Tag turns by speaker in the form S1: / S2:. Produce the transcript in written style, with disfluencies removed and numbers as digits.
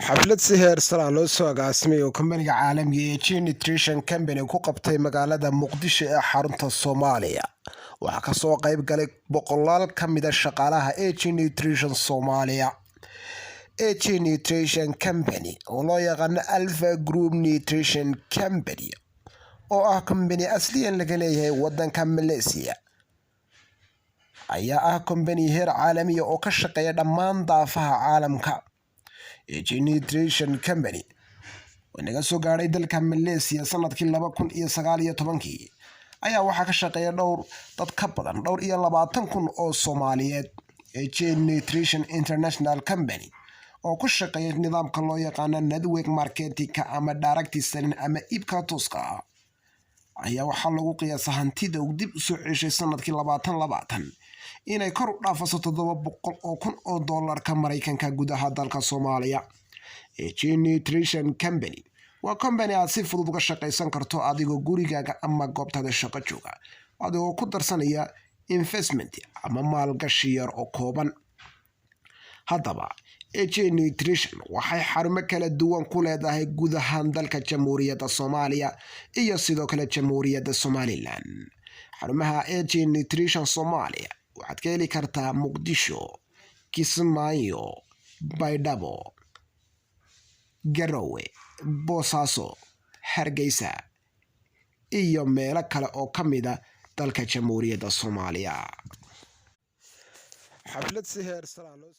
S1: Xaflad si heer sare ah loo soo agaasimay oo kambaniga caalamiga ee AG Nutrition Company ku qabtay magaalada Muqdisho ee xarunta Soomaaliya waxaa kasoo qayb galay boqolaal ka mid ah shaqaalaha AG Nutrition Soomaaliya. AG Nutrition Company, oo loo yaqaano Alpha Group Nutrition Company, oo ah company asliyan laga leeyahay wadanka Malaysia, ayaa ah company heer caalamiya oo ka shaqeeya dhammaan daafaha caalamka. AG Nutrition Company oo naga soo gaadhay dalka Malaysia sanadkii 2019-kii ayaa waxaa ka shaqeeya dhowr dad ka badan 24,000 oo Soomaaliyeed. AG Nutrition International Company oo ku shaqeeya nidaamka loo yaqaano network marketingka ama direct selling ama iibka tooska ah ayaa waxaa lagu qiyaasa hantida uu dib usoo ceshay sanadkii 2020 inay kor u dhaafaso 700,000 oo doolarka Maraykanka gudaha dalka Soomaaliya. AG Nutrition Company waa company aad si fudud uga shaqaysan karto adigoo gurigaaga ama goobtaada shaqo jooga, adigoo ku darsanaya investment ama maalgashi yar oo kooban. Haddaba, AG Nutrition waxay xarumo kala duwan ku leedahay guud ahaan dalka Jamhuuriyadda Soomaaliya iyo sidoo kale Jamhuuriyadda Somaliland. Xarumaha AG Nutrition Soomaaliya waxaad ka heli kartaa Muqdisho, Kismaayo, Baydhabo, Garowe, Boosaaso, Hargeysa iyo meelo kale oo ka mid ah dalka Jamhuuriyadda Soomaaliya. Xaflad si heer sare ah loo